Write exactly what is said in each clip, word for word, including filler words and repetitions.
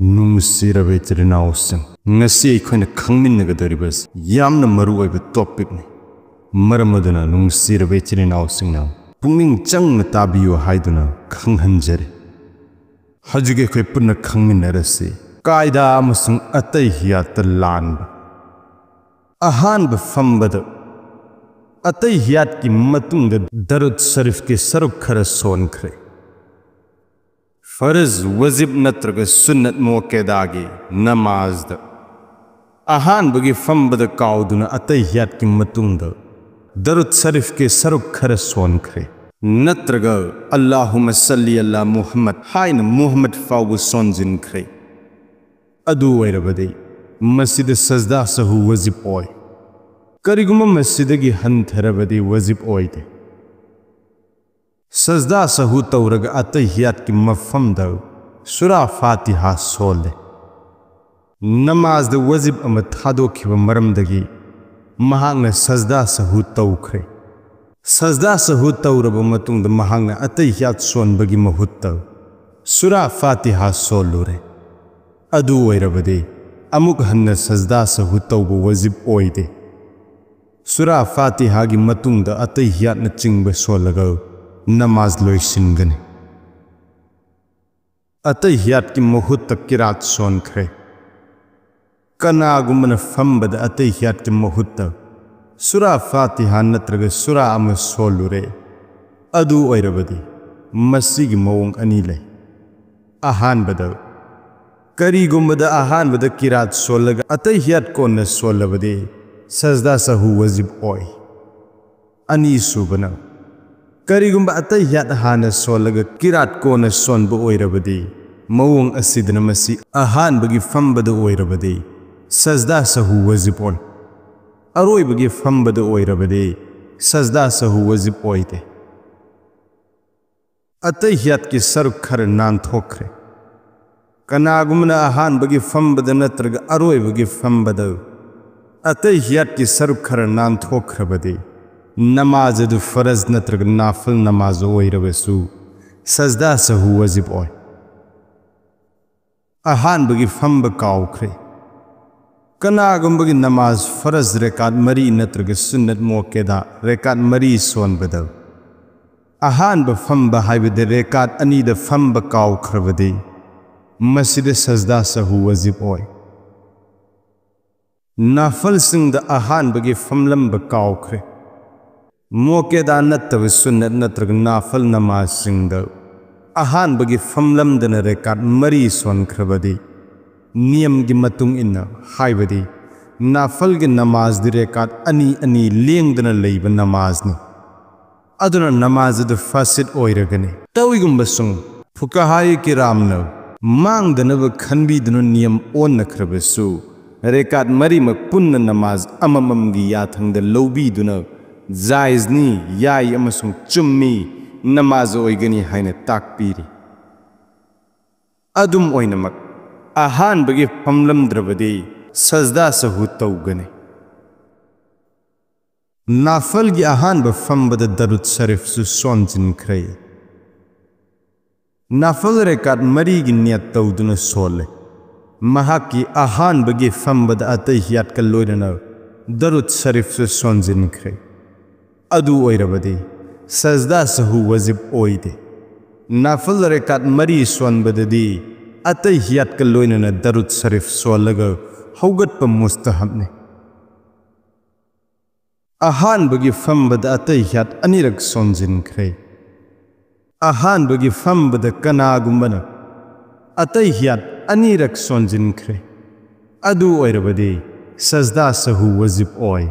ꯅꯨꯡꯁꯤꯔꯕ ꯏꯆꯤꯜ ꯏꯅꯥꯎꯁꯤꯡ, ꯉꯁꯤ ꯑꯩꯈꯣꯏꯅ ꯈꯪꯃꯤꯟꯅꯒꯗꯧꯔꯤꯕ ꯑꯁꯤ ꯌꯥꯝꯅ ꯃꯔꯨ ꯑꯣꯏꯕ ꯇꯣꯄꯤꯛꯅꯤ꯫ ꯃꯔꯝ ꯑꯗꯨꯅ ꯅꯨꯡꯁꯤꯔꯕ ꯏꯆꯤꯜ ꯏꯅꯥꯎꯁꯤꯡꯅ ꯄꯨꯛꯅꯤꯡ ꯆꯪꯅ ꯇꯥꯕꯤꯌꯨ ꯍꯥꯏꯗꯨꯅ ꯈꯪꯍꯟꯖꯔꯤ꯫ ꯍꯧꯖꯤꯛ ꯑꯩꯈꯣꯏ ꯄꯨꯟꯅ ꯈꯪꯃꯤꯟꯅꯔꯁꯤ, ꯀꯥꯏꯗꯥ ꯑꯃꯁꯨꯡ ꯑꯇꯩꯍꯤꯌꯥꯠꯇ ꯂꯥꯟꯕ꯫ ꯑꯍꯥꯟꯕ ꯐꯝꯕꯗ ꯑꯇꯩꯍꯤꯌꯥꯠꯀꯤ ꯃꯇꯨꯡꯗ ꯗꯔꯨꯗ ꯁꯔꯤꯐꯀꯤ ꯁꯔꯨꯛ ꯈꯔ ꯁꯣꯟꯈ꯭ꯔꯦ꯫ ꯐꯔꯖ, ꯋꯥꯖꯤꯕ ꯅꯠꯇ꯭ꯔꯒ ꯁꯨꯟꯅꯠ ꯃꯨꯑꯛꯀꯦꯗꯥꯒꯤ ꯅꯃꯥꯖꯗ ꯑꯍꯥꯟꯕꯒꯤ ꯐꯝꯕꯗ ꯀꯥꯎꯗꯨꯅ ꯑꯇꯩꯍꯤꯌꯥꯠꯀꯤ ꯃꯇꯨꯡꯗ ꯗꯔꯨꯗ ꯁꯔꯤꯐꯀꯤ ꯁꯔꯨꯛ ꯈꯔ ꯁꯣꯟꯈ꯭ꯔꯦ, ꯅꯠꯇ꯭ꯔꯒ "ꯑꯜꯂꯥꯍꯨꯝꯃ ꯁꯜꯂꯤ ꯑꯂꯥ ꯃꯨꯍꯝꯃꯗ" ꯍꯥꯏꯅ ꯃꯨꯍꯝꯃꯗ ꯐꯥꯎꯕ ꯁꯣꯟꯖꯤꯟꯈ꯭ꯔꯦ꯫ ꯑꯗꯨ ꯑꯣꯏꯔꯕꯗꯤ ꯃꯁꯤꯗ ꯁꯖꯗꯥ ꯁꯍꯨ ꯋꯥꯖꯤꯕ ꯑꯣꯏ꯫ ꯀꯔꯤꯒꯨꯝꯕ ꯃꯁꯤꯗꯒꯤ ꯍꯟꯊꯔꯕꯗꯤ ꯋꯥꯖꯤꯕ ꯑꯣꯏꯗꯦ꯫ ꯁꯖꯗꯥ ꯁꯍꯨ ꯇꯧꯔꯒ ꯑꯇꯩꯍꯤꯌꯥꯠꯀꯤ ꯃꯐꯝꯗ ꯁꯨꯔꯥ ꯐꯥꯇꯤꯍꯥ ꯁꯣꯜꯂꯦ꯫ ꯅꯃꯥꯖꯗ ꯋꯥꯖꯤꯕ ꯑꯃ ꯊꯥꯗꯣꯛꯈꯤꯕ ꯃꯔꯝꯗꯒꯤ ꯃꯍꯥꯛꯅ ꯁꯖꯗꯥ ꯁꯍꯨ ꯇꯧꯈ꯭ꯔꯦ꯫ ꯁꯖꯗꯥ ꯁꯍꯨ ꯇꯧꯔꯕ ꯃꯇꯨꯡꯗ ꯃꯍꯥꯛꯅ ꯑꯇꯩꯍꯤꯌꯥꯠ ꯁꯣꯟꯕꯒꯤ ꯃꯍꯨꯠꯇ ꯁꯨꯔꯥ ꯐꯥꯇꯤꯍꯥ ꯁꯣꯜꯂꯨꯔꯦ꯫ ꯑꯗꯨ ꯑꯣꯏꯔꯕꯗꯤ ꯑꯃꯨꯛ ꯍꯟꯅ ꯁꯖꯗꯥ ꯁꯍꯨ ꯇꯧꯕ ꯋꯥꯖꯤꯕ ꯑꯣꯏꯗꯦ꯫ ꯁꯨꯔꯥ ꯐꯥꯇꯤꯍꯥꯒꯤ ꯃꯇꯨꯡꯗ ꯑꯇꯩꯍꯤꯌꯥꯠꯅꯆꯤꯡꯕ ꯁꯣꯜꯂꯒ ꯅꯃꯥꯖ ꯂꯣꯏꯁꯤꯟꯒꯅꯤ꯫ ꯑꯇꯩꯍꯤꯌꯥꯠꯀꯤ ꯃꯍꯨꯠꯇ ꯀꯤꯔꯥꯠ ꯁꯣꯟꯈ꯭ꯔꯦ꯫ ꯀꯅꯥꯒꯨꯝꯕꯅ ꯐꯝꯕꯗ ꯑꯇꯩꯍꯤꯌꯥꯠꯀꯤ ꯃꯍꯨꯠꯇ ꯁꯨꯔꯥ ꯐꯥꯇꯤꯍꯥ ꯅꯠꯇ꯭ꯔꯒ ꯁꯨꯔꯥ ꯑꯃ ꯁꯣꯜꯂꯨꯔꯦ꯫ ꯑꯗꯨ ꯑꯣꯏꯔꯕꯗꯤ ꯃꯁꯤꯒꯤ ꯃꯑꯣꯡ ꯑꯅꯤ ꯂꯩ꯫ ꯑꯍꯥꯟꯕꯗ, ꯀꯔꯤꯒꯨꯝꯕꯗ ꯑꯍꯥꯟꯕꯗ ꯀꯤꯔꯥꯠ ꯁꯣꯜꯂꯒ ꯑꯇꯩꯍꯤꯌꯥꯠ ꯀꯣꯟꯅ ꯁꯣꯜꯂꯕꯗꯤ ꯁꯖꯗꯥ ꯁꯍꯨ ꯋꯥꯖꯤꯕ ꯑꯣꯏ꯫ ꯑꯅꯤꯁꯨꯕꯅ, ꯀꯔꯤꯒꯨꯝꯕ ꯑꯇꯩꯍꯤꯌꯥꯠ ꯍꯥꯟꯅ ꯁꯣꯜꯂꯒ ꯀꯤꯔꯥꯠ ꯀꯣꯟꯅ ꯁꯣꯟꯕ ꯑꯣꯏꯔꯕꯗꯤ, ꯃꯑꯣꯡ ꯑꯁꯤꯗꯅ ꯃꯁꯤ ꯑꯍꯥꯟꯕꯒꯤ ꯐꯝꯕꯗ ꯑꯣꯏꯔꯕꯗꯤ ꯁꯖꯗꯥ ꯁꯍꯨ ꯋꯥꯖꯤꯕ ꯑꯣꯏ꯫ ꯑꯔꯣꯏꯕꯒꯤ ꯐꯝꯕꯗ ꯑꯣꯏꯔꯕꯗꯤ ꯁꯖꯗꯥ ꯁꯍꯨ ꯋꯥꯖꯤꯕ ꯑꯣꯏꯗꯦ꯫ ꯑꯇꯩꯍꯤꯌꯥꯠꯀꯤ ꯁꯔꯨꯛ ꯈꯔ ꯅꯥꯟꯊꯣꯛꯈ꯭ꯔꯦ꯫ ꯀꯅꯥꯒꯨꯝꯕꯅ ꯑꯍꯥꯟꯕꯒꯤ ꯐꯝꯕꯗ ꯅꯠꯇ꯭ꯔꯒ ꯑꯔꯣꯏꯕꯒꯤ ꯐꯝꯕꯗ ꯑꯇꯩꯍꯤꯌꯥꯠꯀꯤ ꯁꯔꯨꯛ ꯈꯔ ꯅꯥꯟꯊꯣꯛꯈ꯭ꯔꯕꯗꯤ, ꯅꯃꯥꯖ ꯑꯗꯨ ꯐꯔꯖ ꯅꯠꯇ꯭ꯔꯒ ꯅꯥꯐꯤꯜ ꯅꯃꯥꯖ ꯑꯣꯏꯔꯕꯁꯨ, ꯁꯖꯗꯥ ꯁꯍꯨ ꯋꯥꯖꯤꯕ ꯑꯣꯏ꯫ ꯑꯍꯥꯟꯕꯒꯤ ꯐꯝꯕ ꯀꯥꯎꯈ꯭ꯔꯦ꯫ ꯀꯅꯥꯒꯨꯝꯕꯒꯤ ꯅꯃꯥꯖ ꯐꯔꯖ ꯔꯦꯀꯥꯠ ꯃꯔꯤ ꯅꯠꯇ꯭ꯔꯒ ꯁꯨꯟꯅꯠ ꯃꯣꯀꯦꯗꯥ ꯔꯦꯀꯥꯠ ꯃꯔꯤ ꯁꯣꯟꯕꯗ ꯑꯍꯥꯟꯕ ꯐꯝꯕ ꯍꯥꯏꯕꯗꯤ ꯔꯦꯀꯥꯠ ꯑꯅꯤꯗ ꯐꯝꯕ ꯀꯥꯎꯈ꯭ꯔꯕꯗꯤ ꯃꯁꯤꯗ ꯁꯖꯗꯥ ꯁꯍꯨ ꯋꯥꯖꯤꯕ ꯑꯣꯏ꯫ ꯅꯥꯐꯜꯁꯤꯡꯗ ꯑꯍꯥꯟꯕꯒꯤ ꯐꯝꯂꯝꯕ ꯀꯥꯎꯈ꯭ꯔꯦ꯫ ꯃꯣꯀꯦꯗꯥ ꯅꯠꯇꯕ ꯁꯨꯟꯅꯠ ꯅꯠꯇ꯭ꯔꯒ ꯅꯥꯐꯜ ꯅꯃꯥꯖꯁꯤꯡꯗ ꯑꯍꯥꯟꯕꯒꯤ ꯐꯝꯂꯝꯗꯅ ꯔꯦꯀꯥꯠ ꯃꯔꯤ ꯁꯣꯟꯈ꯭ꯔꯕꯗꯤ ꯅꯤꯌꯝꯒꯤ ꯃꯇꯨꯡ ꯏꯟꯅ, ꯍꯥꯏꯕꯗꯤ ꯅꯥꯐꯜꯒꯤ ꯅꯃꯥꯖꯗꯤ ꯔꯦꯀꯥꯠ ꯑꯅꯤ ꯑꯅꯤ ꯂꯦꯡꯗꯅ ꯂꯩꯕ ꯅꯃꯥꯖꯅꯤ꯫ ꯑꯗꯨꯅ ꯅꯃꯥꯖ ꯑꯗꯨ ꯐꯥꯁꯤꯠ ꯑꯣꯏꯔꯒꯅꯤ꯫ ꯇꯧꯏꯒꯨꯝꯕꯁꯨꯡ ꯐꯨꯀꯥꯍꯥꯏ ꯀꯤꯔꯥꯝꯅ ꯃꯥꯡꯗꯅꯕ ꯈꯟꯕꯤꯗꯨꯅ ꯅꯤꯌꯝ ꯑꯣꯟꯅꯈ꯭ꯔꯕꯁꯨ, ꯔꯦꯀꯥꯠ ꯃꯔꯤꯃꯛ ꯄꯨꯟꯅ ꯅꯃꯥꯖ ꯑꯃꯃꯝꯒꯤ ꯌꯥꯊꯪꯗ ꯂꯧꯕꯤꯗꯨꯅ ꯖꯥꯏꯖꯅꯤ, ꯌꯥꯏ ꯑꯃꯁꯨꯡ ꯆꯨꯝꯃꯤ, ꯅꯃꯥꯖ ꯑꯣꯏꯒꯅꯤ ꯍꯥꯏꯅ ꯇꯥꯛꯄꯤꯔꯤ꯫ ꯑꯗꯨꯝ ꯑꯣꯏꯅꯃꯛ, ꯑꯍꯥꯟꯕꯒꯤ ꯐꯝꯂꯝꯗ꯭ꯔꯕꯗꯤ ꯁꯖꯗꯥ ꯁꯍꯨ ꯇꯧꯒꯅꯤ꯫ ꯅꯥꯐꯜꯒꯤ ꯑꯍꯥꯟꯕ ꯐꯝꯕꯗ ꯗꯔꯨꯗ ꯁꯔꯤꯐꯁꯨ ꯁꯣꯟꯖꯤꯟꯈ꯭ꯔꯦ꯫ ꯅꯥꯐꯜ ꯔꯦꯀꯥꯠ ꯃꯔꯤꯒꯤ ꯅꯤꯌꯠ ꯇꯧꯗꯨꯅ ꯁꯣꯜꯂꯦ꯫ ꯃꯍꯥꯛꯀꯤ ꯑꯍꯥꯟꯕꯒꯤ ꯐꯝꯕꯗ ꯑꯇꯩꯍꯤꯌꯥꯠꯀ ꯂꯣꯏꯅꯅ ꯗꯔꯨꯗ ꯁꯔꯤꯐꯁꯨ ꯁꯣꯟꯖꯤꯟꯈ꯭ꯔꯦ꯫ ꯑꯗꯨ ꯑꯣꯏꯔꯕꯗꯤ ꯁꯖꯗꯥ ꯁꯍꯨ ꯋꯥꯖꯤꯕ ꯑꯣꯏꯗꯦ꯫ ꯅꯥꯐꯜ ꯔꯦꯀꯥꯠ ꯃꯔꯤ ꯁꯣꯟꯕꯗꯗꯤ ꯑꯇꯩꯍꯤꯌꯥꯠꯀ ꯂꯣꯏꯅꯅ ꯗꯔꯨꯗ ꯁꯔꯤꯐ ꯁꯣꯜꯂꯒ ꯍꯧꯒꯠꯄ ꯃꯨꯁꯇꯍꯕꯅꯤ꯫ ꯑꯍꯥꯟꯕꯒꯤ ꯐꯝꯕꯗ ꯑꯇꯩꯍꯤꯌꯥꯠ ꯑꯅꯤꯔꯛ ꯁꯣꯟꯖꯤꯟꯈ꯭ꯔꯦ꯫ ꯑꯍꯥꯟꯕꯒꯤ ꯐꯝꯕꯗ ꯀꯅꯥꯒꯨꯝꯕꯅ ꯑꯇꯩꯍꯤꯌꯥꯠ ꯑꯅꯤꯔꯛ ꯁꯣꯟꯖꯤꯟꯈ꯭ꯔꯦ꯫ ꯑꯗꯨ ꯑꯣꯏꯔꯕꯗꯤ ꯁꯖꯗꯥ ꯁꯍꯨ ꯋꯥꯖꯤꯕ ꯑꯣꯏ꯫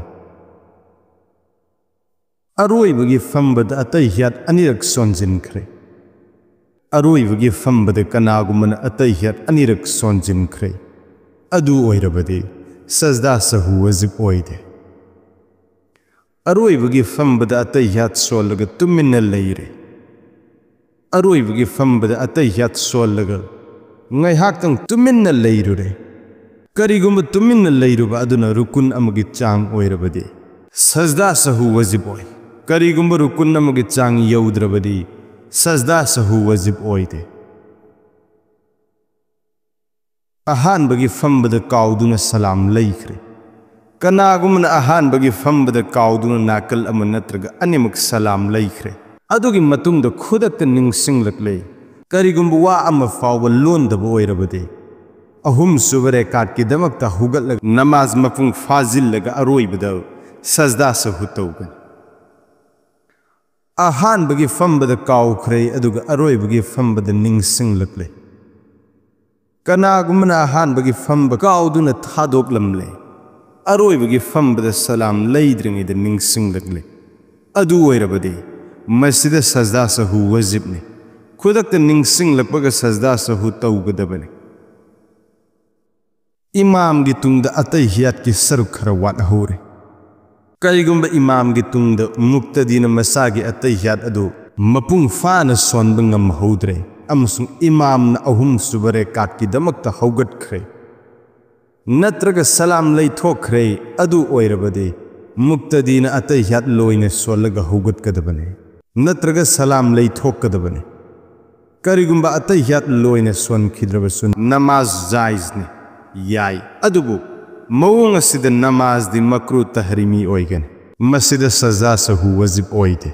ꯑꯔꯣꯏꯕꯒꯤ ꯐꯝꯕꯗ ꯑꯇꯩꯍꯤꯌꯥꯠ ꯑꯅꯤꯔꯛ ꯁꯣꯟꯖꯤꯟꯈ꯭ꯔꯦ꯫ ꯑꯔꯣꯏꯕꯒꯤ ꯐꯝꯕꯗ ꯀꯅꯥꯒꯨꯝꯕꯅ ꯑꯇꯩꯍꯤꯌꯥꯠ ꯑꯅꯤꯔꯛ ꯁꯣꯟꯖꯤꯟꯈ꯭ꯔꯦ꯫ ꯑꯗꯨ ꯑꯣꯏꯔꯕꯗꯤ ꯁꯖꯗꯥ ꯁꯍꯨ ꯋꯥꯖꯤꯕ ꯑꯣꯏꯗꯦ꯫ ꯑꯔꯣꯏꯕꯒꯤ ꯐꯝꯕꯗ ꯑꯇꯩꯍꯤꯌꯥꯠ ꯁꯣꯜꯂꯒ ꯇꯨꯃꯤꯟꯅ ꯂꯩꯔꯦ꯫ ꯑꯔꯣꯏꯕꯒꯤ ꯐꯝꯕꯗ ꯑꯇꯩꯍꯤꯌꯥꯠ ꯁꯣꯜꯂꯒ ꯉꯥꯏꯍꯥꯛꯇꯪ ꯇꯨꯃꯤꯟꯅ ꯂꯩꯔꯨꯔꯦ꯫ ꯀꯔꯤꯒꯨꯝꯕ ꯇꯨꯃꯤꯟꯅ ꯂꯩꯔꯨꯕ ꯑꯗꯨꯅ ꯔꯨꯀꯨꯟ ꯑꯃꯒꯤ ꯆꯥꯡ ꯑꯣꯏꯔꯕꯗꯤ ꯁꯖꯗꯥ ꯁꯍꯨ ꯋꯥꯖꯤꯕ ꯑꯣꯏ꯫ ꯀꯔꯤꯒꯨꯝꯕ ꯔꯨꯀꯨꯟ ꯑꯃꯒꯤ ꯆꯥꯡ ꯌꯧꯗ꯭ꯔꯕꯗꯤ ꯁꯖꯗꯥ ꯁꯍꯨ ꯋꯥꯖꯤꯕ ꯑꯣꯏꯗꯦ꯫ ꯑꯍꯥꯟꯕꯒꯤ ꯐꯝꯕꯗ ꯀꯥꯎꯗꯨꯅ ꯁꯂꯥꯝ ꯂꯩꯈ꯭ꯔꯦ꯫ ꯀꯅꯥꯒꯨꯝꯕꯅ ꯑꯍꯥꯟꯕꯒꯤ ꯐꯝꯕꯗ ꯀꯥꯎꯗꯨꯅ ꯅꯥꯀꯜ ꯑꯃ ꯅꯠꯇ꯭ꯔꯒ ꯑꯅꯤꯃꯛ ꯁꯂꯥꯝ ꯂꯩꯈ꯭ꯔꯦ꯫ ꯑꯗꯨꯒꯤ ꯃꯇꯨꯡꯗ ꯈꯨꯗꯛꯇ ꯅꯤꯡꯁꯤꯡꯂꯛꯂꯦ, ꯀꯔꯤꯒꯨꯝꯕ ꯋꯥ ꯑꯃ ꯐꯥꯎꯕ ꯂꯣꯟꯗꯕ ꯑꯣꯏꯔꯕꯗꯤ, ꯑꯍꯨꯝꯁꯨꯕ ꯔꯦꯀꯥꯠꯀꯤꯗꯃꯛꯇ ꯍꯧꯒꯠꯂꯒ ꯅꯃꯥꯖ ꯃꯄꯨꯡ ꯐꯥꯖꯤꯜꯂꯒ ꯑꯔꯣꯏꯕꯗ ꯁꯖꯗꯥ ꯁꯍꯨ ꯇꯧꯒꯅꯤ꯫ ꯑꯍꯥꯟꯕꯒꯤ ꯐꯝꯕꯗ ꯀꯥꯎꯈ꯭ꯔꯦ, ꯑꯗꯨꯒ ꯑꯔꯣꯏꯕꯒꯤ ꯐꯝꯕꯗ ꯅꯤꯡꯁꯤꯡꯂꯛꯂꯦ꯫ ꯀꯅꯥꯒꯨꯝꯕꯅ ꯑꯍꯥꯟꯕꯒꯤ ꯐꯝꯕ ꯀꯥꯎꯗꯨꯅ ꯊꯥꯗꯣꯛꯂꯝꯂꯦ, ꯑꯔꯣꯏꯕꯒꯤ ꯐꯝꯕꯗ ꯁꯂꯥꯝ ꯂꯩꯗ꯭ꯔꯤꯉꯩꯗ ꯅꯤꯡꯁꯤꯡꯂꯛꯂꯦ꯫ ꯑꯗꯨ ꯑꯣꯏꯔꯕꯗꯤ ꯃꯁꯤꯗ ꯁꯖꯗꯥ ꯁꯍꯨ ꯋꯥꯖꯤꯕꯅꯤ꯫ ꯈꯨꯗꯛꯇ ꯅꯤꯡꯁꯤꯡꯂꯛꯄꯒ ꯁꯖꯗꯥ ꯁꯍꯨ ꯇꯧꯒꯗꯕꯅꯤ꯫ ꯏꯃꯥꯝꯒꯤ ꯇꯨꯡꯗ ꯑꯇꯩꯍꯤꯌꯥꯠꯀꯤ ꯁꯔꯨꯛ ꯈꯔ ꯋꯥꯠꯍꯧꯔꯦ꯫ ꯀꯔꯤꯒꯨꯝꯕ ꯏꯃꯥꯝꯒꯤ ꯇꯨꯡꯗ ꯃꯨꯛꯇꯗꯤꯅ ꯃꯁꯥꯒꯤ ꯑꯇꯩꯍꯤꯌꯥꯠ ꯑꯗꯨ ꯃꯄꯨꯡ ꯐꯥꯅ ꯁꯣꯟꯕ ꯉꯝꯍꯧꯗ꯭ꯔꯦ ꯑꯃꯁꯨꯡ ꯏꯃꯥꯝꯅ ꯑꯍꯨꯝꯁꯨꯕ ꯔꯦꯀꯥꯠꯀꯤꯗꯃꯛꯇ ꯍꯧꯒꯠꯈ꯭ꯔꯦ ꯅꯠꯇ꯭ꯔꯒ ꯁꯂꯥꯝ ꯂꯩꯊꯣꯛꯈ꯭ꯔꯦ, ꯑꯗꯨ ꯑꯣꯏꯔꯕꯗꯤ ꯃꯨꯛꯇꯗꯤꯅ ꯑꯇꯩꯍꯤꯌꯥꯠ ꯂꯣꯏꯅ ꯁꯣꯜꯂꯒ ꯍꯧꯒꯠꯀꯗꯕꯅꯤ ꯅꯠꯇ꯭ꯔꯒ ꯁꯂꯥꯝ ꯂꯩꯊꯣꯛꯀꯗꯕꯅꯤ꯫ ꯀꯔꯤꯒꯨꯝꯕ ꯑꯇꯩꯍꯤꯌꯥꯠ ꯂꯣꯏꯅ ꯁꯣꯟꯈꯤꯗ꯭ꯔꯕꯁꯨ ꯅꯃꯥꯖ ꯖꯥꯏꯖꯅꯤ, ꯌꯥꯏ꯫ ꯑꯗꯨꯕꯨ ꯃꯑꯣꯡ ꯑꯁꯤꯗ ꯅꯃꯥꯖꯗꯤ ꯃꯀ꯭ꯔꯨ ꯇꯍꯔꯤꯃꯤ ꯑꯣꯏꯒꯅꯤ꯫ ꯃꯁꯤꯗ ꯁꯖꯗꯥ ꯁꯍꯨ ꯋꯥꯖꯤꯕ ꯑꯣꯏꯗꯦ꯫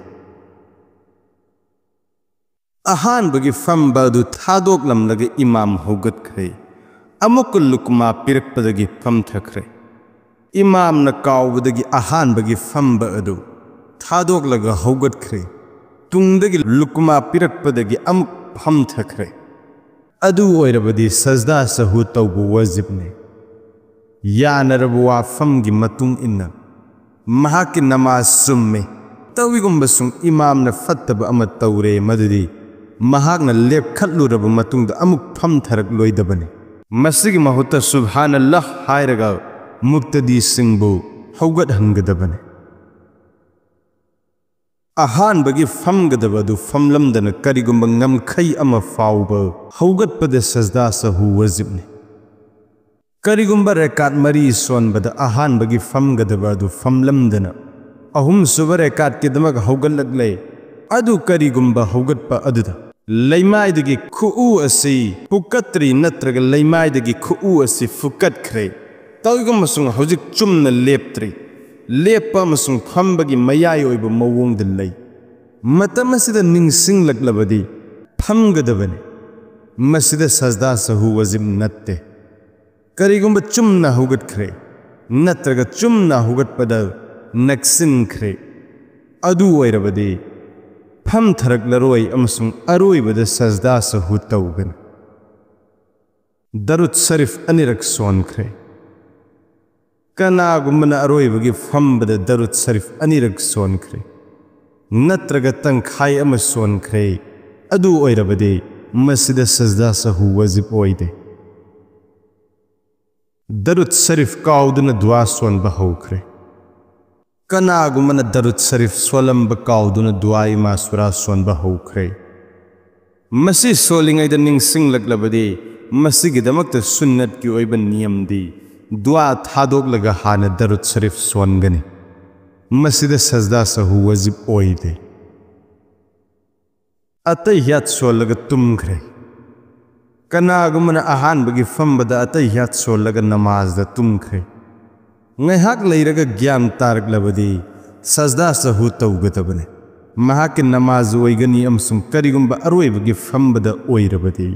ꯑꯍꯥꯟꯕꯒꯤ ꯐꯝꯕ ꯑꯗꯨ ꯊꯥꯗꯣꯛꯂꯝꯂꯒ ꯏꯃꯥꯝ ꯍꯧꯒꯠꯈ꯭ꯔꯦ꯫ ꯑꯃꯨꯛꯀ ꯂꯨꯀꯃꯥ ꯄꯤꯔꯛꯄꯗꯒꯤ ꯐꯝꯊꯈ꯭ꯔꯦ꯫ ꯏꯃꯥꯝꯅ ꯀꯥꯎꯕꯗꯒꯤ ꯑꯍꯥꯟꯕꯒꯤ ꯐꯝꯕ ꯑꯗꯨ ꯊꯥꯗꯣꯛꯂꯒ ꯍꯧꯒꯠꯈ꯭ꯔꯦ꯫ ꯇꯨꯡꯗꯒꯤ ꯂꯨꯀꯃꯥ ꯄꯤꯔꯛꯄꯗꯒꯤ ꯑꯃꯨꯛ ꯐꯝꯊꯈ꯭ꯔꯦ꯫ ꯑꯗꯨ ꯑꯣꯏꯔꯕꯗꯤ ꯁꯖꯗꯥ ꯁꯍꯨ ꯇꯧꯕ ꯋꯥꯖꯤꯕꯅꯤ꯫ ꯌꯥꯅꯔꯕ ꯋꯥꯐꯝꯒꯤ ꯃꯇꯨꯡ ꯏꯟꯅ ꯃꯍꯥꯛꯀꯤ ꯅꯃꯥꯖ ꯆꯨꯝꯃꯤ꯫ ꯇꯧꯏꯒꯨꯝꯕꯁꯨꯡ ꯏꯃꯥꯝꯅ ꯐꯠꯇꯕ ꯑꯃ ꯇꯧꯔꯦ, ꯃꯗꯨꯗꯤ ꯃꯍꯥꯛꯅ ꯂꯦꯞꯈꯠꯂꯨꯔꯕ ꯃꯇꯨꯡꯗ ꯑꯃꯨꯛ ꯐꯝꯊꯔꯛꯂꯣꯏꯗꯕꯅꯤ꯫ ꯃꯁꯤꯒꯤ ꯃꯍꯨꯠꯇ ꯁꯨꯕꯍꯥꯅꯜꯂꯥꯍ ꯍꯥꯏꯔꯒ ꯃꯨꯛꯇꯗꯤꯁꯤꯡꯕꯨ ꯍꯧꯒꯠꯍꯟꯒꯗꯕꯅꯤ꯫ ꯑꯍꯥꯟꯕꯒꯤ ꯐꯝꯒꯗꯕ ꯑꯗꯨ ꯐꯝꯂꯝꯗꯅ ꯀꯔꯤꯒꯨꯝꯕ ꯉꯝꯈꯩ ꯑꯃ ꯐꯥꯎꯕ ꯍꯧꯒꯠꯄꯗ ꯁꯖꯗꯥ ꯁꯍꯨ ꯋꯥꯖꯤꯕꯅꯤ꯫ ꯀꯔꯤꯒꯨꯝꯕ ꯔꯦꯀꯥꯠ ꯃꯔꯤ ꯁꯣꯟꯕꯗ ꯑꯍꯥꯟꯕꯒꯤ ꯐꯝꯒꯗꯕ ꯑꯗꯨ ꯐꯝꯂꯝꯗꯅ ꯑꯍꯨꯝꯁꯨꯕ ꯔꯦꯀꯥꯠꯀꯤꯗꯃꯛ ꯍꯧꯒꯠꯂꯛꯂꯦ, ꯑꯗꯨ ꯀꯔꯤꯒꯨꯝꯕ ꯍꯧꯒꯠꯄ ꯑꯗꯨꯗ ꯂꯩꯃꯥꯏꯗꯒꯤ ꯈꯨꯎ ꯑꯁꯤ ꯐꯨꯀꯠꯇ꯭ꯔꯤ ꯅꯠꯇ꯭ꯔꯒ ꯂꯩꯃꯥꯏꯗꯒꯤ ꯈꯨꯎ ꯑꯁꯤ ꯐꯨꯀꯠꯈ꯭ꯔꯦ꯫ ꯇꯧꯏꯒꯨꯝ ꯑꯃꯁꯨꯡ ꯍꯧꯖꯤꯛ ꯆꯨꯝꯅ ꯂꯦꯞꯇ꯭ꯔꯤ꯫ ꯂꯦꯞꯄ ꯑꯃꯁꯨꯡ ꯐꯝꯕꯒꯤ ꯃꯌꯥꯏ ꯑꯣꯏꯕ ꯃꯑꯣꯡꯗ ꯂꯩ꯫ ꯃꯇꯝ ꯑꯁꯤꯗ ꯅꯤꯡꯁꯤꯡꯂꯛꯂꯕꯗꯤ ꯐꯝꯒꯗꯕꯅꯤ꯫ ꯃꯁꯤꯗ ꯁꯖꯗꯥ ꯁꯍꯨ ꯋꯥꯖꯤꯕ ꯅꯠꯇꯦ꯫ ꯀꯔꯤꯒꯨꯝꯕ ꯆꯨꯝꯅ ꯍꯧꯒꯠꯈ꯭ꯔꯦ ꯅꯠꯇ꯭ꯔꯒ ꯆꯨꯝꯅ ꯍꯧꯒꯠꯄꯗ ꯅꯛꯁꯤꯟꯈ꯭ꯔꯦ, ꯑꯗꯨ ꯑꯣꯏꯔꯕꯗꯤ ꯐꯝꯊꯔꯛꯂꯔꯣꯏ ꯑꯃꯁꯨꯡ ꯑꯔꯣꯏꯕꯗ ꯁꯖꯗꯥ ꯁꯍꯨ ꯇꯧꯒꯅꯤ꯫ ꯗꯔꯨꯗ ꯁꯔꯤꯐ ꯑꯅꯤꯔꯛ ꯁꯣꯟꯈ꯭ꯔꯦ꯫ ꯀꯅꯥꯒꯨꯝꯕꯅ ꯑꯔꯣꯏꯕꯒꯤ ꯐꯝꯕꯗ ꯗꯔꯨꯗ ꯁꯔꯤꯐ ꯑꯅꯤꯔꯛ ꯁꯣꯟꯈ꯭ꯔꯦ ꯅꯠꯇ꯭ꯔꯒ ꯇꯪꯈꯥꯏ ꯑꯃ ꯁꯣꯟꯈ꯭ꯔꯦ, ꯑꯗꯨ ꯑꯣꯏꯔꯕꯗꯤ ꯃꯁꯤꯗ ꯁꯖꯗꯥ ꯁꯍꯨ ꯋꯥꯖꯤꯕ ꯑꯣꯏꯗꯦ꯫ ꯗꯔꯨꯗ ꯁꯔꯤꯐ ꯀꯥꯎꯗꯨꯅ ꯗꯨꯋꯥ ꯁꯣꯟꯕ ꯍꯧꯈ꯭ꯔꯦ꯫ ꯀꯅꯥꯒꯨꯝꯕꯅ ꯗꯔꯨꯗ ꯁꯔꯤꯐ ꯁꯣꯜꯂꯝꯕ ꯀꯥꯎꯗꯨꯅ ꯗꯨꯋꯥ ꯏꯃꯥꯁꯨꯔꯥ ꯁꯣꯟꯕ ꯍꯧꯈ꯭ꯔꯦ꯫ ꯃꯁꯤ ꯁꯣꯜꯂꯤꯉꯩꯗ ꯅꯤꯡꯁꯤꯡꯂꯛꯂꯕꯗꯤ, ꯃꯁꯤꯒꯤꯗꯃꯛꯇ ꯁꯨꯟꯅꯠꯀꯤ ꯑꯣꯏꯕ ꯅꯤꯌꯝꯗꯤ ꯗꯨꯋꯥ ꯊꯥꯗꯣꯛꯂꯒ ꯍꯥꯟꯅ ꯗꯔꯨꯗ ꯁꯔꯤꯐ ꯁꯣꯟꯒꯅꯤ꯫ ꯃꯁꯤꯗ ꯁꯖꯗꯥ ꯁꯍꯨ ꯋꯥꯖꯤꯕ ꯑꯣꯏꯗꯦ꯫ ꯑꯇꯩꯍꯤꯌꯥꯠ ꯁꯣꯜꯂꯒ ꯇꯨꯝꯈ꯭ꯔꯦ꯫ ꯀꯅꯥꯒꯨꯝꯕꯅ ꯑꯍꯥꯟꯕꯒꯤ ꯐꯝꯕꯗ ꯑꯇꯩꯍꯤꯌꯥꯠ ꯁꯣꯜꯂꯒ ꯅꯃꯥꯖꯗ ꯇꯨꯝꯈ꯭ꯔꯦ꯫ ꯉꯥꯏꯍꯥꯛ ꯂꯩꯔꯒ ꯒ꯭ꯌꯥꯟ ꯇꯥꯔꯛꯂꯕꯗꯤ ꯁꯖꯗꯥ ꯁꯍꯨ ꯇꯧꯒꯗꯕꯅꯤ꯫ ꯃꯍꯥꯛꯀꯤ ꯅꯃꯥꯖ ꯑꯣꯏꯒꯅꯤ ꯑꯃꯁꯨꯡ ꯀꯔꯤꯒꯨꯝꯕ ꯑꯔꯣꯏꯕꯒꯤ ꯐꯝꯕꯗ ꯑꯣꯏꯔꯕꯗꯤ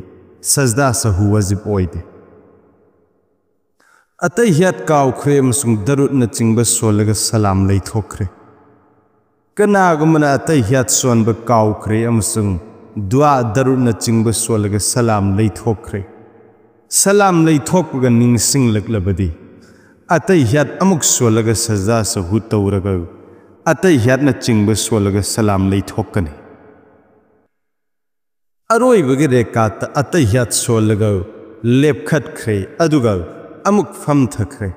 ꯁꯖꯗꯥ ꯁꯍꯨ ꯋꯥꯖꯤꯕ ꯑꯣꯏꯗꯦ꯫ ꯑꯇꯩꯍꯤꯌꯥꯠ ꯀꯥꯎꯈ꯭ꯔꯦ ꯑꯃꯁꯨꯡ ꯗꯔꯨꯗꯅꯆꯤꯡꯕ ꯁꯣꯜꯂꯒ ꯁꯂꯥꯝ ꯂꯩꯊꯣꯛꯈ꯭ꯔꯦ꯫ ꯀꯅꯥꯒꯨꯝꯕꯅ ꯑꯇꯩꯍꯤꯌꯥꯠ ꯁꯣꯟꯕ ꯀꯥꯎꯈ꯭ꯔꯦ ꯑꯃꯁꯨꯡ ꯗꯨꯋꯥ ꯗꯔꯨꯗꯅꯆꯤꯡꯕ ꯁꯣꯜꯂꯒ ꯁꯂꯥꯝ ꯂꯩꯊꯣꯛꯈ꯭ꯔꯦ꯫ ꯁꯂꯥꯝ ꯂꯩꯊꯣꯛꯄꯒ ꯅꯤꯡꯁꯤꯡꯂꯛꯂꯕꯗꯤ, ꯑꯇꯩꯍꯤꯌꯥꯠ ꯑꯃꯨꯛ ꯁꯣꯜꯂꯒ ꯁꯖꯗꯥ ꯁꯍꯨ ꯇꯧꯔꯒ, ꯑꯇꯩꯍꯤꯌꯥꯠꯅꯆꯤꯡꯕ ꯁꯣꯜꯂꯒ ꯁꯂꯥꯝ ꯂꯩꯊꯣꯛꯀꯅꯤ꯫ ꯑꯔꯣꯏꯕꯒꯤ ꯔꯦꯀꯥꯠꯇ ꯑꯇꯩꯍꯤꯌꯥꯠ ꯁꯣꯜꯂꯒ ꯂꯦꯞꯈꯠꯈ꯭ꯔꯦ, ꯑꯗꯨꯒ ꯑꯃꯨꯛ ꯐꯝꯊꯈ꯭ꯔꯦ꯫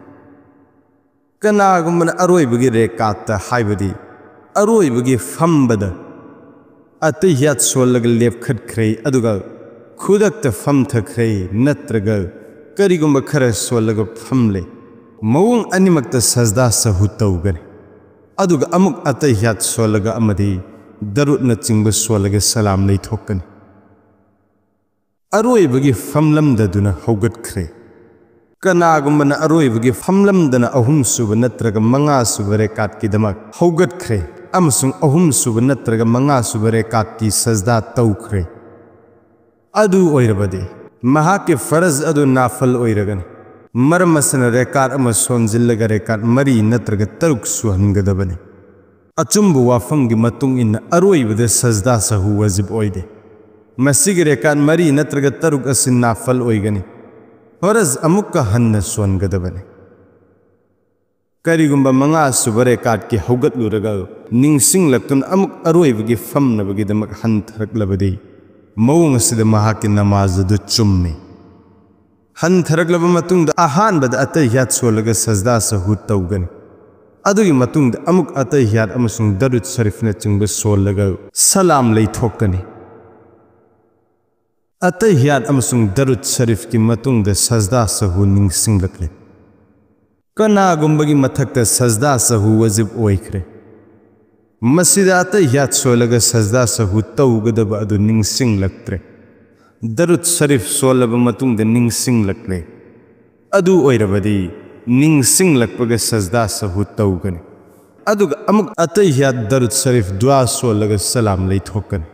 ꯀꯅꯥꯒꯨꯝꯕꯅ ꯑꯔꯣꯏꯕꯒꯤ ꯔꯦꯀꯥꯠꯇ, ꯍꯥꯏꯕꯗꯤ ꯑꯔꯣꯏꯕꯒꯤ ꯐꯝꯕꯗ, ꯑꯇꯩꯍꯤꯌꯥꯠ ꯁꯣꯜꯂꯒ ꯂꯦꯞꯈꯠꯈ꯭ꯔꯦ, ꯑꯗꯨꯒ ꯈꯨꯗꯛꯇ ꯐꯝꯊꯈ꯭ꯔꯦ, ꯅꯠꯇ꯭ꯔꯒ ꯀꯔꯤꯒꯨꯝꯕ ꯈꯔ ꯁꯣꯜꯂꯒ ꯐꯝꯂꯦ꯫ ꯃꯑꯣꯡ ꯑꯅꯤꯃꯛꯇ ꯁꯖꯗꯥ ꯁꯍꯨ ꯇꯧꯒꯅꯤ, ꯑꯗꯨꯒ ꯑꯃꯨꯛ ꯑꯇꯩꯍꯤꯌꯥꯠ ꯁꯣꯜꯂꯒ ꯑꯃꯗꯤ ꯗꯔꯨꯗꯅꯆꯤꯡꯕ ꯁꯣꯜꯂꯒ ꯁꯂꯥꯝ ꯂꯩꯊꯣꯛꯀꯅꯤ꯫ ꯑꯔꯣꯏꯕꯒꯤ ꯐꯝꯂꯝꯗꯗꯨꯅ ꯍꯧꯒꯠꯈ꯭ꯔꯦ꯫ ꯀꯅꯥꯒꯨꯝꯕꯅ ꯑꯔꯣꯏꯕꯒꯤ ꯐꯝꯂꯝꯗꯅ ꯑꯍꯨꯝꯁꯨꯕ ꯅꯠꯇ꯭ꯔꯒ ꯃꯉꯥꯁꯨꯕ ꯔꯦꯀꯥꯠꯀꯤꯗꯃꯛ ꯍꯧꯒꯠꯈ꯭ꯔꯦ ꯑꯃꯁꯨꯡ ꯑꯍꯨꯝꯁꯨꯕ ꯅꯠꯇ꯭ꯔꯒ ꯃꯉꯥꯁꯨꯕ ꯔꯦꯀꯥꯠꯀꯤ ꯁꯖꯗꯥ ꯇꯧꯈ꯭ꯔꯦ, ꯑꯗꯨ ꯑꯣꯏꯔꯕꯗꯤ ꯃꯍꯥꯛꯀꯤ ꯐꯔꯖ ꯑꯗꯨ ꯅꯥꯐꯜ ꯑꯣꯏꯔꯒꯅꯤ꯫ ꯃꯔꯝ ꯑꯁꯤꯅ ꯔꯦꯀꯥꯠ ꯑꯃ ꯁꯣꯟꯖꯤꯜꯂꯒ ꯔꯦꯀꯥꯠ ꯃꯔꯤ ꯅꯠꯇ꯭ꯔꯒ ꯇꯔꯨꯛ ꯁꯨꯍꯟꯒꯗꯕꯅꯤ꯫ ꯑꯆꯨꯝꯕ ꯋꯥꯐꯝꯒꯤ ꯃꯇꯨꯡ ꯏꯟꯅ ꯑꯔꯣꯏꯕꯗ ꯁꯖꯗꯥ ꯁꯍꯨ ꯋꯥꯖꯤꯕ ꯑꯣꯏꯗꯦ꯫ ꯃꯁꯤꯒꯤ ꯔꯦꯀꯥꯠ ꯃꯔꯤ ꯅꯠꯇ꯭ꯔꯒ ꯇꯔꯨꯛ ꯑꯁꯤ ꯅꯥꯐꯜ ꯑꯣꯏꯒꯅꯤ꯫ ꯐꯔꯖ ꯑꯃꯨꯛꯀ ꯍꯟꯅ ꯁꯣꯟꯒꯗꯕꯅꯤ꯫ ꯀꯔꯤꯒꯨꯝꯕ ꯃꯉꯥꯁꯨꯕ ꯔꯦꯀꯥꯠꯀꯤ ꯍꯧꯒꯠꯂꯨꯔꯒ ꯅꯤꯡꯁꯤꯡꯂꯛꯇꯨꯅ ꯑꯃꯨꯛ ꯑꯔꯣꯏꯕꯒꯤ ꯐꯝꯅꯕꯒꯤꯗꯃꯛ ꯍꯟꯊꯔꯛꯂꯕꯗꯤ, ꯃꯑꯣꯡ ꯑꯁꯤꯗ ꯃꯍꯥꯛꯀꯤ ꯅꯃꯥꯖ ꯑꯗꯨ ꯆꯨꯝꯃꯤ꯫ ꯍꯟꯊꯔꯛꯂꯕ ꯃꯇꯨꯡꯗ ꯑꯍꯥꯟꯕꯗ ꯑꯇꯩꯍꯤꯌꯥꯠ ꯁꯣꯜꯂꯒ ꯁꯖꯗꯥ ꯁꯍꯨ ꯇꯧꯒꯅꯤ꯫ ꯑꯗꯨꯒꯤ ꯃꯇꯨꯡꯗ ꯑꯃꯨꯛ ꯑꯇꯩꯍꯤꯌꯥꯠ ꯑꯃꯁꯨꯡ ꯗꯔꯨꯗ ꯁꯔꯤꯐꯅꯆꯤꯡꯕ ꯁꯣꯜꯂꯒ ꯁꯂꯥꯝ ꯂꯩꯊꯣꯛꯀꯅꯤ꯫ ꯑꯇꯩꯍꯤꯌꯥꯠ ꯑꯃꯁꯨꯡ ꯗꯔꯨꯗ ꯁꯔꯤꯐꯀꯤ ꯃꯇꯨꯡꯗ ꯁꯖꯗꯥ ꯁꯍꯨ ꯅꯤꯡꯁꯤꯡꯂꯛꯂꯦ꯫ ꯀꯅꯥꯒꯨꯝꯕꯒꯤ ꯃꯊꯛꯇ ꯁꯖꯗꯥ ꯁꯍꯨ ꯋꯥꯖꯤꯕ ꯑꯣꯏꯈ꯭ꯔꯦ꯫ ꯃꯁꯤꯗ ꯑꯇꯩꯍꯤꯌꯥꯠ ꯁꯣꯜꯂꯒ ꯁꯖꯗꯥ ꯁꯍꯨ ꯇꯧꯒꯗꯕ ꯑꯗꯨ ꯅꯤꯡꯁꯤꯡꯂꯛꯇ꯭ꯔꯦ꯫ ꯗꯔꯨꯗ ꯁꯔꯤꯐ ꯁꯣꯜꯂꯕ ꯃꯇꯨꯡꯗ ꯅꯤꯡꯁꯤꯡꯂꯛꯂꯦ꯫ ꯑꯗꯨ ꯑꯣꯏꯔꯕꯗꯤ ꯅꯤꯡꯁꯤꯡꯂꯛꯄꯒ ꯁꯖꯗꯥ ꯁꯍꯨ ꯇꯧꯒꯅꯤ꯫ ꯑꯗꯨꯒ ꯑꯃꯨꯛ ꯑꯇꯩꯍꯤꯌꯥꯠ ꯗꯔꯨꯗ ꯁꯔꯤꯐ ꯗꯨꯋꯥ ꯁꯣꯜꯂꯒ ꯁꯂꯥꯝ ꯂꯩꯊꯣꯛꯀꯅꯤ꯫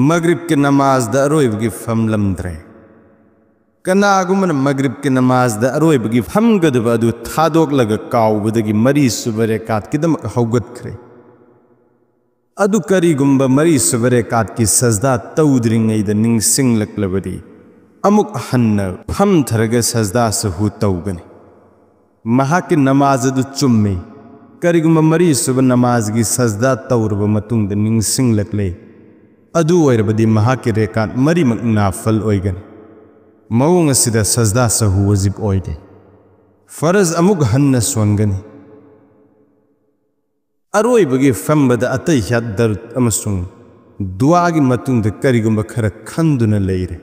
ꯃꯒ꯭ꯔꯤꯕꯀꯤ ꯅꯃꯥꯖꯗ ꯑꯔꯣꯏꯕꯒꯤ ꯐꯝꯂꯝꯗ꯭ꯔꯦ꯫ ꯀꯅꯥꯒꯨꯝꯕꯅ ꯃꯒ꯭ꯔꯤꯕꯀꯤ ꯅꯃꯥꯖꯗ ꯑꯔꯣꯏꯕꯒꯤ ꯐꯝꯒꯗꯕ ꯑꯗꯨ ꯊꯥꯗꯣꯛꯂꯒ ꯀꯥꯎꯕꯗꯒꯤ ꯃꯔꯤꯁꯨꯕ ꯔꯦꯀꯥꯠꯀꯤꯗꯃꯛ ꯍꯧꯒꯠꯈ꯭ꯔꯦ꯫ ꯑꯗꯨ ꯀꯔꯤꯒꯨꯝꯕ ꯃꯔꯤꯁꯨꯕ ꯔꯦꯀꯥꯠꯀꯤ ꯁꯖꯗꯥ ꯇꯧꯗ꯭ꯔꯤꯉꯩꯗ ꯅꯤꯡꯁꯤꯡꯂꯛꯂꯕꯗꯤ, ꯑꯃꯨꯛ ꯍꯟꯅ ꯐꯝꯊꯔꯒ ꯁꯖꯗꯥ ꯁꯍꯨ ꯇꯧꯒꯅꯤ꯫ ꯃꯍꯥꯛꯀꯤ ꯅꯃꯥꯖ ꯑꯗꯨ ꯆꯨꯝꯃꯤ꯫ ꯀꯔꯤꯒꯨꯝꯕ ꯃꯔꯤꯁꯨꯕ ꯅꯃꯥꯖꯒꯤ ꯁꯖꯗꯥ ꯇꯧꯔꯕ ꯃꯇꯨꯡꯗ ꯅꯤꯡꯁꯤꯡꯂꯛꯂꯦ, ꯑꯗꯨ ꯑꯣꯏꯔꯕꯗꯤ ꯃꯍꯥꯛꯀꯤ ꯔꯦꯀꯥꯠ ꯃꯔꯤꯃꯛ ꯅꯥꯐꯜ ꯑꯣꯏꯒꯅꯤ꯫ ꯃꯑꯣꯡ ꯑꯁꯤꯗ ꯁꯖꯗꯥ ꯁꯍꯨ ꯋꯥꯖꯤꯕ ꯑꯣꯏꯗꯦ꯫ ꯐꯔꯖ ꯑꯃꯨꯛ ꯍꯟꯅ ꯁꯣꯟꯒꯅꯤ꯫ ꯑꯔꯣꯏꯕꯒꯤ ꯐꯝꯕꯗ ꯑꯇꯩꯍꯤꯌꯥꯠ ꯗꯔꯨꯗ ꯑꯃꯁꯨꯡ ꯗꯨꯋꯥꯒꯤ ꯃꯇꯨꯡꯗ ꯀꯔꯤꯒꯨꯝꯕ ꯈꯔ ꯈꯟꯗꯨꯅ ꯂꯩꯔꯦ꯫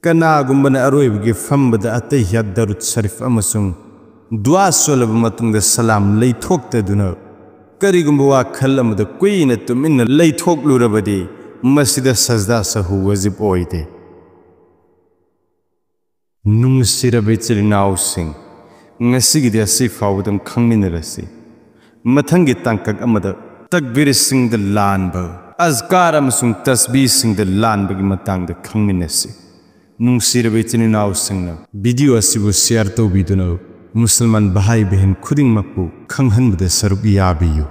ꯀꯅꯥꯒꯨꯝꯕꯅ ꯑꯔꯣꯏꯕꯒꯤ ꯐꯝꯕꯗ ꯑꯇꯩꯍꯤꯌꯥꯠ ꯗꯔꯨꯗ ꯁꯔꯤꯐ ꯑꯃꯁꯨꯡ ꯗꯨꯋꯥ ꯁꯣꯜꯂꯕ ꯃꯇꯨꯡꯗ ꯁꯂꯥꯝ ꯂꯩꯊꯣꯛꯇꯗꯨꯅ ꯀꯔꯤꯒꯨꯝꯕ ꯋꯥꯈꯜ ꯑꯃꯗ ꯀꯨꯏꯅ ꯇꯨꯃꯤꯟꯅ ꯂꯩꯊꯣꯛꯂꯨꯔꯕꯗꯤ, ꯃꯁꯤꯗ ꯁꯖꯗꯥ ꯁꯍꯨ ꯋꯥꯖꯤꯕ ꯑꯣꯏꯗꯦ꯫ ꯅꯨꯡꯁꯤꯔꯕ ꯏꯆꯤꯜ ꯏꯅꯥꯎꯁꯤꯡ, ꯉꯁꯤꯒꯤꯗꯤ ꯑꯁꯤ ꯐꯥꯎꯕꯗꯪ ꯈꯪꯃꯤꯟꯅꯔꯁꯤ꯫ ꯃꯊꯪꯒꯤ ꯇꯥꯡꯀꯛ ꯑꯃꯗ ꯇꯛꯕꯤꯔꯁꯤꯡꯗ ꯂꯥꯟꯕ, ꯑꯖꯀꯥꯔ ꯑꯃꯁꯨꯡ ꯇꯁꯕꯤꯁꯤꯡꯗ ꯂꯥꯟꯕꯒꯤ ꯃꯇꯥꯡꯗ ꯈꯪꯃꯤꯟꯅꯁꯤ꯫ ꯅꯨꯡꯁꯤꯔꯕ ꯏꯆꯤꯟ ꯏꯅꯥꯎꯁꯤꯡꯅ ꯚꯤꯗꯤꯑꯣ ꯑꯁꯤꯕꯨ ꯁꯤꯌꯔ ꯇꯧꯕꯤꯗꯨꯅ ꯃꯨꯁꯜꯃꯥꯟ ꯚꯥꯏ ꯕꯍꯟ ꯈꯨꯗꯤꯡꯃꯛꯄꯨ ꯈꯪꯍꯟꯕꯗ ꯁꯔꯨꯛ ꯌꯥꯕꯤꯌꯨ꯫